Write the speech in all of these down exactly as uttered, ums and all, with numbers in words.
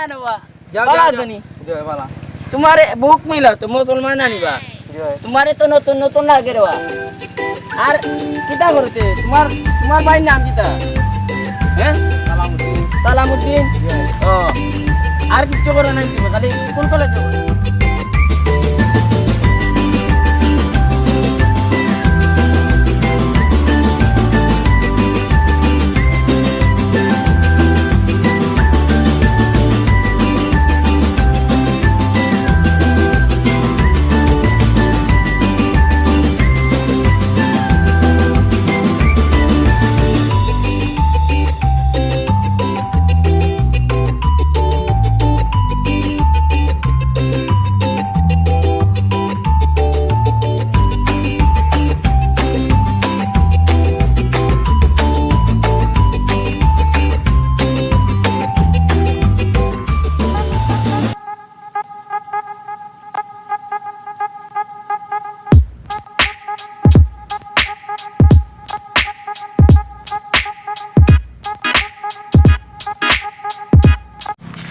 আরে বাহ। যাও, বালা যাও, আছো যাও। নি? জি ভাই, বালা। তোমার বুক মিলা তো মুসলমান আনিবা। জি ভাই। তোমারে তো নতুন নতুন লাগে রে বা। আর কিতা করছে? তোমার, তোমার ভাইর নাম কিতা? হ্যাঁ? সালামউদ্দিন। সালামউদ্দিন? জি ভাই। ও। আর কিচ্ছু করে নাই তুমি, খালি স্কুল কলেজ যাও।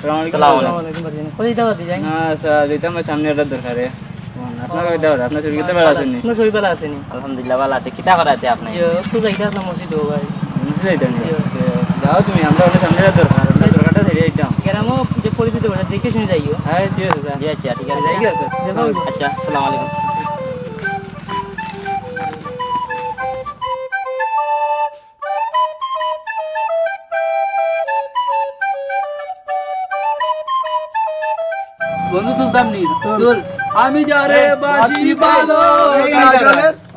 সালাম আলাইকুম। সালাম আলাইকুম। কই যাইতা পারতি যাই? না, আচ্ছা, যাইতাম না, সামনে একটা দরকারে। আপনার কই যাওয়ার? আপনার শরীর তো ভালা আছেনি? আপনার শরীর ভালা আছেনি? আলহামদুলিল্লাহ, ভালা আছে। কিতা করা আছে আপনি? ইয়ো, একটু যাইতা না মসজিদ, ও ভাই। মসজিদ যাইতাম না? ইয়ো। যাও তুমি, আমরা অইলে সামনে একটা দরকার, আমরা দরকারটা ছেড়ে যাইতাম। গ্রামও যে পরিচিত বটে, দেখে শুনে যাইও। হ্যাঁ, ঠিক আছে, স্যার। জি, আচ্ছা, ঠিক আছে। যাই গেছে। দেখো। আচ্ছা, আসসালামু আলাইকুম। বন্ধু তুলতাম নি, তুল। আমি যারে বাসি ভালো।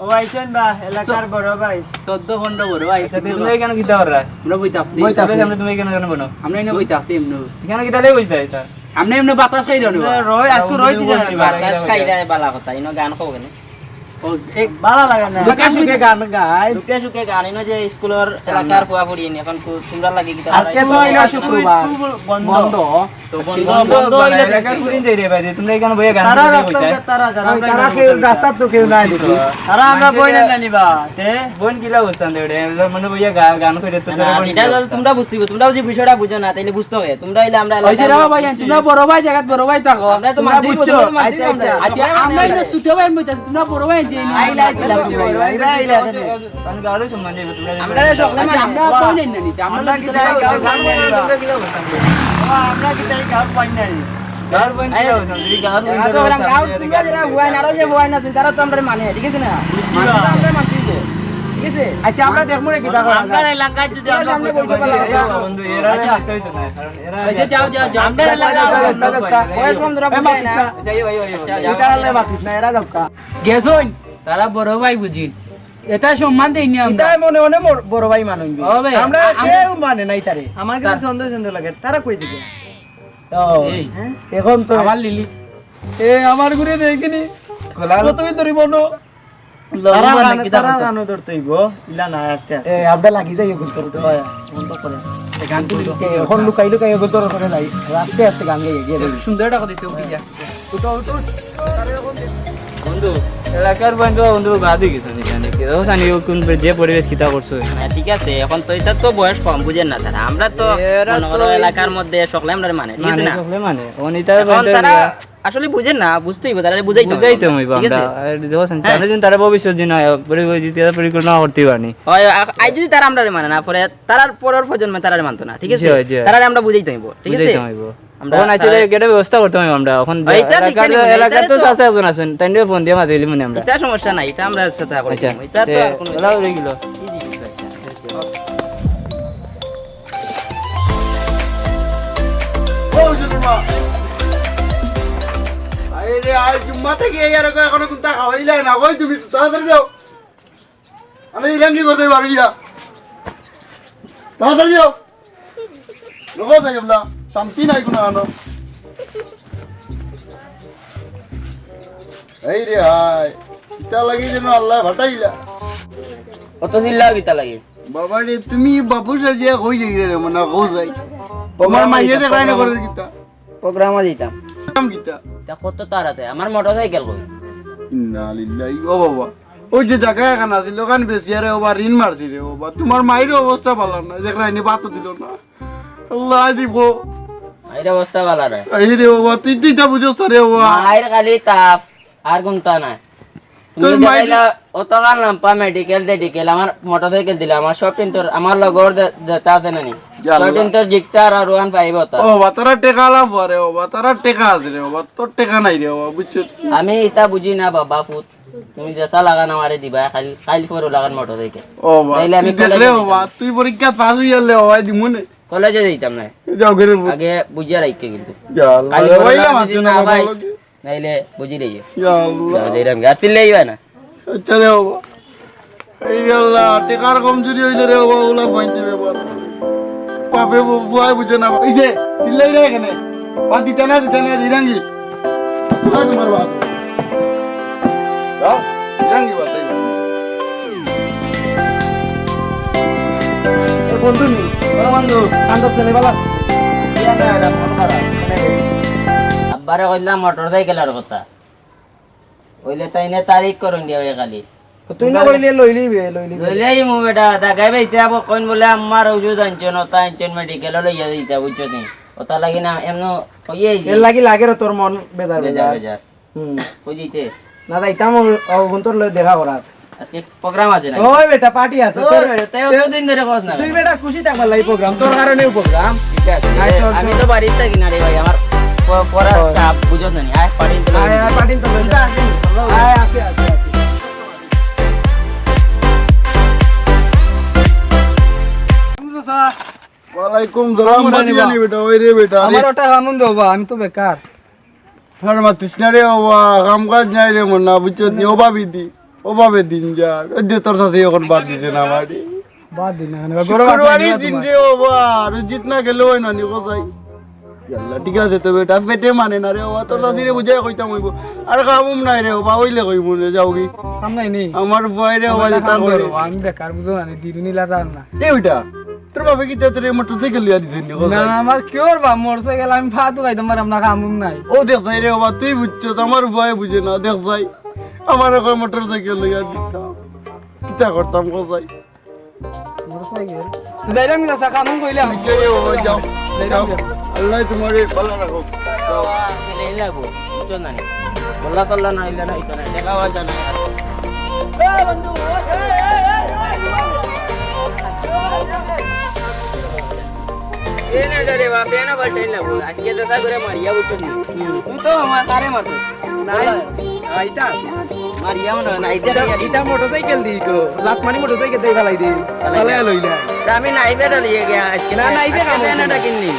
ও ভাই, শোন বা, এলাকার বড় ভাই। চোদ্দ পনেরো বড় ভাই। আচ্ছা, তুমি এখানে কিতা কররা? আমরা বইতাছি। বইতাছি। সামনে তুমি এখানে কেন বনো? আমরা এনে বইতাছি এমনি। এখানে কিতা লাগি বইতাই তা? আমরা এমনি বাতাস খাই দেবো। রই, আজকে রই দিছে না। বাতাস খাই দেয়, বালা কথা। ইনো গান কও কেনে? ও, এক বালা লাগে না। দুঃখে সুখে গান গায়। দুঃখে সুখে গান, ইনো যে স্কুলর এলাকার ফুয়া ফুড়ি নি, এখন কু-, তোমরা লাগি কিতা আজকে তো হইলো শুক্রবার। স্কুল বন্ধ। বন্ধ। তো বন্ধ, বন্ধ হইলে এলাকার ফুড়ি যাই রে ভাই, তোমরা এখানে বইয়া গান তারা গাইতে রাখতাম কইতায়? তারা যারা ওই আমরা তারা এখানে কেউ বইতাম। রাস্তার তো কেউ নাই দেখি। তারা আমরা মানুষের বই না জানি বা, তে? বইন কিলা বুঝতাম দে ওরে, এরা মনে বইয়া গা-, গান কইরে তো না, তোরা বইন এটা কিলা তো বুঝতাম? তোমরা বুঝতে হইব, তোমরা যদি বিষয়টা বুঝো না, তাইলে বুঝতে হবে। তোমরা হইলে আমরা ওই যে এলাকার রাও ভাই, বুঝছি। তোমরা বড় ভাই জায়গাত বড় ভাই থাকো। আমরা তো তোমরা মানতেই বুঝছো? বলছি, মানতেই আচ্ছা, বলছি। আচ্ছা। আচ্ছা, আমরা এনে ছুটো ভাইর মধ্যে তোমরা বড় ভাই যে না, আইলা, আইলা, আইলা, আইলা, আইলা। আমি গারো সম্মান দিই, তোমরা আমরা সকলে আচ্ছা, মানি। আমরা বাহ। কই নেন না নিতে? আমরা আমরা কি কি তাই গাঁও গান বানাই বা? আমরা কি তাই গাঁও পাই নাই? গাঁও বানাই আরে, কি হবে? যদি গাঁও বানাই আমরা তো ওরা গাঁও, তোমরা যেটা বুয়াই না, আরো যে বুয়াই না, তারা তো আমরা মানে, ঠিক আছে না? বুঝছি বা। আমরা মানছি তো, ঠিক আছে? আচ্ছা, আমরা দেখবো রে কিতা করা যায়। আমরা এলাকায় যদি আমরা সামনে বলতে পারি। বন্ধু, এরা আচ্ছা। দেখতে হইতো না, কারণ এরা আচ্ছা, যাও, যাও, যাও। আমরা এলাকায় বয়স কম ধরা এ, বুঝায় না। মাতিস না। আচ্ছা, এই ভাই, ভাই, ভাই। আচ্ছা, যাও। এটা আল্লাহ মাতিস না, এরা যাও কা। গেছইন, তারা বড় ভাই বুঝিন। এটা সম্মান দেইনি আমরা। ইতায় মনে মনে মোর-, বড় ভাই মানুষ। ও ভাই, আমরা আম-, কেউ মানে নাই তারে। আমার কাছে সন্দেহ সন্দেহ লাগে, তারা কই দিকে? ও, এই, এখন তো আবার লিলি। এ, আমার ঘুরে দেখিনি। কলাল। কতই ধরি মনো? লবণ তারা মানে গান, কি তারা দাম? গানও ধরতে হইব, ইলা না আস্তে আস্তে। এ, আমরা লাগি যাই এখন তোর। হয়, মন তো করে। এ, গান তুলি। এ, এখন লুকাই লুকাই এখন তোর করে যাই। আস্তে আস্তে গান গাই গিয়ে। সুন্দর একটা কথা দিতে হবে, যা। উঠো, উঠো। বন্ধু, এলাকার বন্ধু, বন্ধু বাদ হয়ে গেছে নি জানি কি? দেখো জানি ও কোন পে-, যে পরিবেশ কিতা করছে। না, ঠিক আছে, এখন তো এটা তো বয়স কম, বুঝেন না তারা। আমরা তো এরা মনে করো তো এই এলাকার মধ্যে সকলে আমরা মানে, ঠিক আছে মানে, না? সকলে মানে। এখন এটা এখন বলতে তারা হবে। আসলে বুঝেন না, বুঝতেই হবে, তারা বুঝাইতে হবে বুঝাইতে আমরা, হবে ঠিক আছে? আমরা। আর দেখো জানি, হ্যাঁ। সামনে দিন তারা ভবিষ্যৎ দিন হয়, পরি-, পরি-, পরিকল্পনা করতে পারনি। হয়, আ-, আই যদি তারা আমরা মানে না, পরে তারার পরের প্রজন্মে তারা মানতো না, ঠিক আছে? জি, জি। তারা আমরা বুঝাইতে হইব, ঠিক আছে? বুঝাইতে হইব। আমরা, এখন আছে তারা যে গেটের ব্যবস্থা করতে হবে আমরা। এখন যে এইটা দেখে এলাকার, নিব, এলাকার এইটারে তো তো চাচা একজন আছেন, তাই নিয়ে ফোন দিয়ে মাতিলি মনে আমরা। এটা সমস্যা নাই, এটা আমরা সাথে করে আচ্ছা, দিব। এটা তো তে আর কোনো ওলা হয়ে গেল। জি, জি, আচ্ছা, আচ্ছা। ও জুম্মা। আরে, আজ জুম্মা থেকে এই আর এখনো কোনটা খাওয়াইলে না, কই তুমি তাড়াতাড়ি যাও। আমি ইলাঙ্গি করতে পারি গিয়া। তাড়াতাড়ি যাও। লোক যাই আমরা, শান্তি নাই কোনো আনো। এই রে হায়, ইতা লাগি যেন আল্লাহ ফাটাইলা। কত চিল্লা কিতা লাগে? বাবা রে, তুমি বাবু সাজিয়া কই যাই রে, মনে কই যাই। তোমার মাইয়ে দেখরাই না করে কিতা? প্রোগ্রামে যাইতাম। নাম কিতা? তা কত তাড়াতে? আমার মোটরসাইকেল কই? ইন্না লিল্লাহি, ও বাবা। ওই যে জায়গা এখান আছিল, ওখান বেশি আরে ওবা ঋণ মারছি রে ওবা। তোমার মায়ের অবস্থা ভালো না, দেখরাই নি ভাত দিল না। আল্লাহ দিব। মাইর অবস্থা ভালা নায়। এই রে বাবা, তুই, তুই ইতা বুঝস না রে বাবা। মাইর খালি তাপ, আর কুন্তা নায়। তুমি তোর মাইর দেখাইলা অতখান লাম্বা মেডিকেল টেডিকেল, আমার মোটরসাইকেল দিলা, আমার সব টিন তোর, আমার লগর দে-, দেতা আছে না নি? ইয়া আল্লাহ। সব টিন তোর জিক্সার আর ওয়ান ফাইভ ওতা। ও বাবা, তারা টেকা লাভ রে বাবা, তারা টেকা আছে রে বাবা, তোর টেকা নাই রে বাবা, বুঝছো? আমি ইতা বুঝি না বাবা, ফুত। তুমি যেতা লাগান আমারে দিবা, কাইল, কাইল পরু লাগান মোটরসাইকেল। ও বাবা, নাইলে আমি তুই দেখ কলেজে রে যাইতাম বাবা, না। তুই পরীক্ষা পাস অইয়া লে বাবা, দিমু নে। কলেজে যাইতাম না। যাও ঘরে বল। আগে বুঝিয়া রাখিও কিন্তু। ইয়া আল্লাহ, কাইল পরু ওইলা লাগান মাত্র যদি না না বাবা, পাই, ভালো লাগে। নাইলে বুঝি লইও। ইয়া আল্লাহ। যাও, যাইরাম গি। আর চিল্লাইবা না। আচ্ছা রে বাবা। এই আল্লাহ, টেকার কমজুরি অইলে রে বাবা, ওলা ফাইনতে ব্যাপার। বাপে বু-, বুয়ায় বুঝে না। এই যে, চিল্লাই রে এখানে। বাদ দিতে না, দিতে না, দিরাঙ্গি। কোথায় তোমার বাপ? যাও, দিরাঙ্গি বাদ, তাই না? এ বন্ধু নি, বড় বন্ধু, কান্দস কেনে বালা? ইয়া না, এটা মন খারাপ। আব্বারে কইলাম মোটরসাইকেলর কথা। অইলে তাইনে তারিখ করইন দিয়া অয় খালি। তো তুই না কইলে লইলিবে, লইলিবে। লইলেই মু বেটা, দাগাই বাইতে আবো কইন বলে আমার ওষুধ আনছইন, ওতা আনছইন, মেডিকেলো লইয়া যাইতা, বুঝছো নি? ওতা লাগি না, এমন অইয়াই যে এর লাগি লাগে রে তোর মন বেজার বেজার, বেজার। বেজার। হুম। কই যাইতে? না যাইতাম, ও, ও বন্ধুর লগে দেখা করার। আজকে প্রোগ্রাম আছে না? ওই বেটা, পার্টি আছে। ওই তোর, বেটা, তাই তোর অতদিন ধরে কস না তুই কেন? বেটা খুশি থাকবার লাগি প্রোগ্রাম, তোর কারণেও প্রোগ্রাম। ঠিক আছে। আয়, চল, আমি চল। তো বাড়িত থাকি না রে ভাই, আমার প-, পড়ার ওই। চাপ, বুঝছ না নি? আয়, পার্টি তো আয়, আয়, পার্টি তো লই যা। আয়, আয়, আয়, আয়। ওয়ালাইকুম সালাম, আমার বাদ দিয়া নি বেটা, ওই রে বেটা, আরে। আমার ওটা আনন্দ বাবা, আমি তো বেকার। আর মাতিস না রে বাবা, কাম কাজ নাই রে মনা, বুঝছস নি? অভাবে দি, অভাবে দিন যার। ওই যে তোর চাচি অখন বাদ দিছে না আমারে। বাদ দিন না, কেন? গরম শুক্রবারই আছে না দিন তোমার? রে বাবা, আর জিত না গেলে অয় না নি, কোথায়? ইয়াল্লা, ঠিক আছে তো বেটা, পেটে মানে না রে বাবা, তোর চাচিরে বুঝাই কইতাম অইবো। আর কাম উম নাই রে বাবা, অইলে কইমু রে, যাও গি। কাম নাই নি? আমার ভয় রে বাবা, আমার যেটা কাম করি। ধরো, আমি বেকার, বুঝো না নি, দিরুনি লাগাম না। এ বেটা, তোর বাপে কিতা তোরে মোটরসাইকেল লইয়া দিছইন নি, না, কোথায়? আমার কিওর বাপ মোটরসাইকেল, আমি ফাতু খাইতাম পারতাম না, কাম উম নাই। ও দেখ যাই রে বাবা, তুই বুঝছস, আমার ভয় বুঝে না, দেখ যাই। আমার এখন মোটরসাইকেল লইয়া দিতাম। কিতা করতাম, কোথায়? মোটরসাইকেল? তো যাইরাম না, চা খামু কইলাম। আচ্ছা রে বাবা, যাও, যাইরাম যাও। যাও। আল্লাহ তোমারে ভালো রাখো। যাও। এই লাগবো, বুঝছো না নি? বললা চললা না, ইলা না, ইতা না, টাকা পয়সা নাই আর। এ বন্ধু, এ, এ, এ, এ, এ, এ। এ না রে বাপ, এ না বাটাই না, আজকে দেখা করে মারিয়া বুঝছো নি? হুম। তুমি তো আমার কারে মারছো। নাই, আইতা আছে। মারিয়া মনে হয় না, আইতা ইটা, নাই। ইটা মোটরসাইকেল দি তো, লাত মারি মোটরসাইকেল দি ফালাই দি। ফালাই ফালাই দি। লইলা। তা আমি নাইবে ডালিয়ে গিয়া আজকে। না, নাইবে আজকে কাম না, করবো না। ডাকিনি।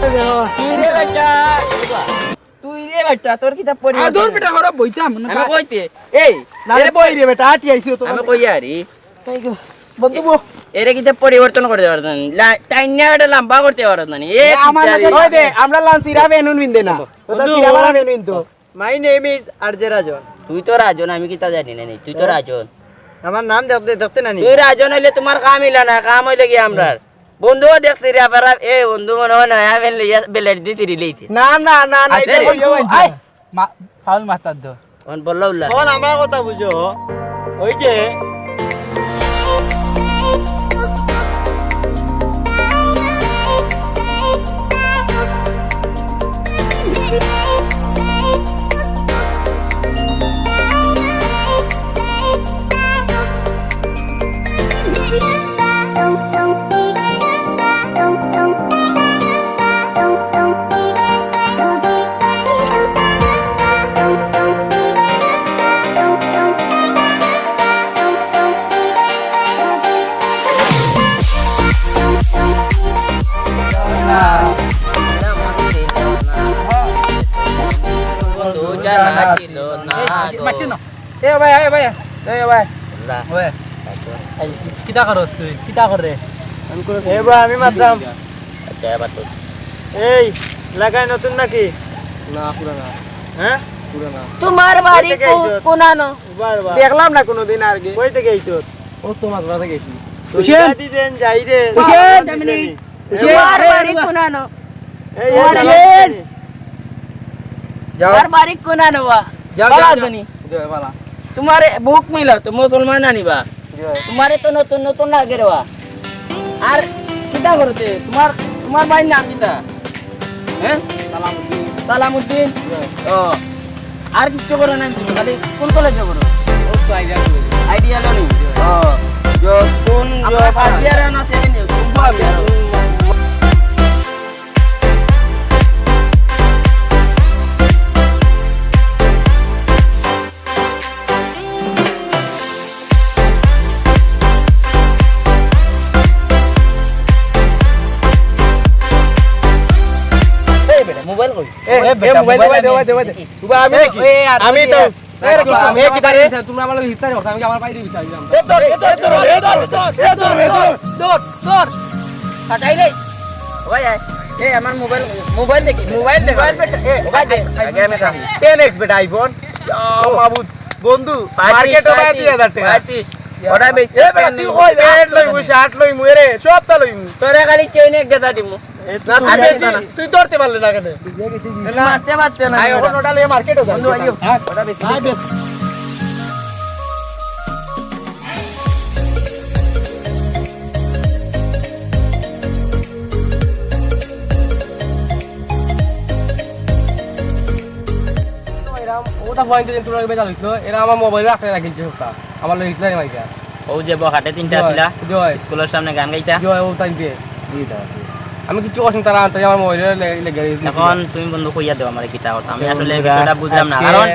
তুই রে বেটা। তুই রে বেটা, তোর কিতা পরিবর্তন? আদর বেটা, হরা বইতাম না। আমি কইতে, এই, আরে এরে বই রে বেটা, আটি আইছি তো। আমি কই আরি। তাই গো, বন্ধু বো। এরে কিতা পরিবর্তন করতে পারত না? লা-, টাইন্না বেটা লম্বা করতে পারত না নি? এ এ, আমার কিতা লগে রে? ওই দে, আমরা লাল সিরা বেনুন বিন্দে না। ওটা বন্ধু, সিরা বালা বেনুন তো। My name is আর জে রাজন। তুই তো রাজন, আমি কিতা জানি না নি? তুই তো হ্যাঁ? রাজন। আমার নাম দেখতে, দেখতে না নি? তুই রাজন অইলে তোমার কাম ইলা না, কাম অইলে কি আমরার? বন্ধুও দেখছি রে, আবার এ বন্ধু মনে হয় নয়া বেন লইয়া বেলেট দি তিরি লইছে। না, না, না, না, আচ্ছা এটা রে। বন্ধু, আই, মা-, ফাউল মাতার দো। অন বললা উল্লা। অন আমার কথা বুঝো, ওই যে এ ভাই, এ ভাই, এ ভাই। না। ওই, এই, কিতা করস তুই? কিতা করে? এ ভাই, আমি মাতরাম। আচ্ছা, এবার তো। এই, এলাকায় নতুন নাকি? না, পুরানা। হ্যাঁ? পুরানা। তোমার বাড়ি কো-, কোনানো? বাহ, বাহ। দেখলাম না কোনোদিন আগে। কই থেকে আইছো? ও তো মাঝে মাঝে গেছি। হুসেন! যাই রে। হুসেন! তোমার বাড়ি কোনানো? এই, এই, তোমার হুসেন! যাও। তোমার বাড়ি কোন আনবা? যাও, বালা যাও, যাও। আদনি। যাও, বালা। তোমার বুক মিলা তো মুসলমান আনিবা। যাও। তোমারে তো নতুন নতুন লাগে রে বা। আর কিতা করতে? তোমার, তোমার ভাইর নাম কিতা? হ্যাঁ? সালামউদ্দিন। সালামউদ্দিন? যাও। ও। আর কিচ্ছু করো না তুমি? খালি কোন কলেজে করো? ও তো আইডিয়া কলেজে। আইডিয়া লনি? ও। যাও, কোন, যাও, ফার্স্ট ইয়ারে না সেকেন্ড ইয়ারে? এই বেটা, মোবাইল কই? এ, এ, এ, বেটা, মোবাইল মোবাইল দেওয়া, আমি দেওয়া, দেওয়া, দেখি। উবা, আমি এ, দেখি। এ, আর আমি দেখি, তো, আর এ, এ, কিতা, আমি এ, কিতা রে? তোমরা আমার লগে ইফতারি করছো, আমি কি আমার বাইরে ইফতারি দিলাম? এ, ধর, এ, ধর, এ, ধর, এ, ধর, এ, ধর, এ, ধর। ধর, ধর। ফাটাই দে। ওই, আয়। এ, আমার মোবাইল, মোবাইল দেখি। মোবাইল দেখ। মোবাইল বেটা, এ, মোবাইল দে। আয়, আগে আমি খাই। টেন এক্স বেটা, আইফোন। ইয়া, মাবুদ, বন্ধু, পঁয়ত্রিশ, মার্কেটো ভাই পঁয়ত্রিশ, দুই হাজার টাকা। পঁয়ত্রিশ। ওটা বেশি এ বেটা, তুই কই বে? প্যান্ট লইমু, শার্ট লইমু, এরে, সবটা লইমু। তোরে খালি চেইন এক গেতা দিমু। এ, না, তুই আর বেশি, বেশি না। তুই ধরতে পারলে না কেন? মারতে পারতে না। আয়, এখন ওটা লইয়া মার্কেটো যা। বন্ধু, আইও। হ্যাঁ? ওটা বেশি। আয়, বেশ। এরা, ওটা পয়েন্ট দিন তোর বেজাল হইছিল, এরা আমার মোবাইল রাখতে রাখিলছে সবটা। আমার লগে হিটলার মাইকা। ও যে বখাটে তিনটা জয়, আসিলা, জয়। স্কুলের সামনে গান গাইতা। জয়, ও তাই দিয়ে। আমি কিচ্ছু করছি না, তারা আনতে আমার মোবাইল লে-, লেগে গেছে। এখন তুমি বন্ধু কইয়া দেও আমারে কিতা করতাম। আমি আচ্ছা, আসলে বন্ধুরা, বিষয়টা বুঝলাম না। আজকে, কারণ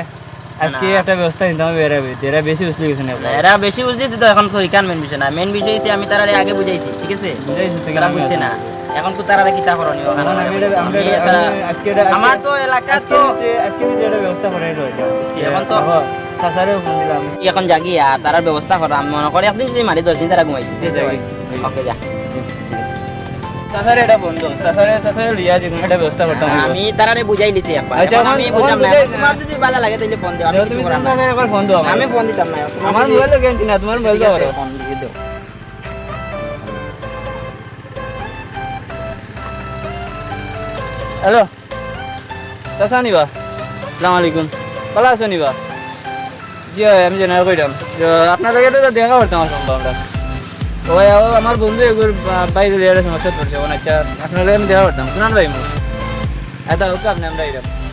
আজকে না। একটা ব্যবস্থা নিতাম, এরা বে-, এরা বেশি উছলি গেছে না। না, এরা বেশি উছলিছে তো, এখন তো ইখান মেইন বিষয় না। মেইন বিষয় হইছে আমি তারারে আগে বুঝাইছি, ঠিক আছে? বুঝাইছি তো, তারা বুঝছে না। এখন তো তারারে কিতা করণীয়? এখন আমি এটা, আমি আমি এটা, এছাড়া আমি আজকে এটা, আমার আজকে, তো এলাকা আজকে তো যে, আজকে যে একটা ব্যবস্থা করে রইল। জি, এখন তো বাবা, চাচারেও ফোন দিলাম। এখন যাগি আর তারার ব্যবস্থা করো। আমি মনে করি একদিন যদি মারি দশ দিন তারা ঘুমাইছি। জি, যাগি। ওকে, যা। চাচারে এটা ফোন দাও। চাচারে, চাচারে লিয়া যে কোনো একটা ব্যবস্থা করতাম। আমি তারারে বুঝাই দিছি একবার। আচ্ছা, এখন আমি এখন, বুঝলাম এখন না। বুঝাই তোমার না। যদি ভালো লাগে তাহলে ফোন দিও। আমি তুমি করার না। চাচারে একবার ফোন দাও। আমি ফোন দিতাম না। তোমার আমার যদি মোবাইল গ্যারান্টি না, তোমার মোবাইল দাও। ফোন দিয়ে দাও। হ্যালো, চাচা নিবা? আসসালামু আলাইকুম। ভালা আছো নিবা? জি অয়, আমি জেনারেল কইরাম। তো আপনার লগে তো দেখা করতাম আসলাম আমরা। ও ভাই, ও আমার বন্ধু এগুর বা-, বাইরে রেলের সমস্যা পড়ছে, ও আচ্ছা, আপনার লগে আমি দেখা করতাম। শুনান ভাই, মো। এটা হোক, আপনি আমরা এরকম।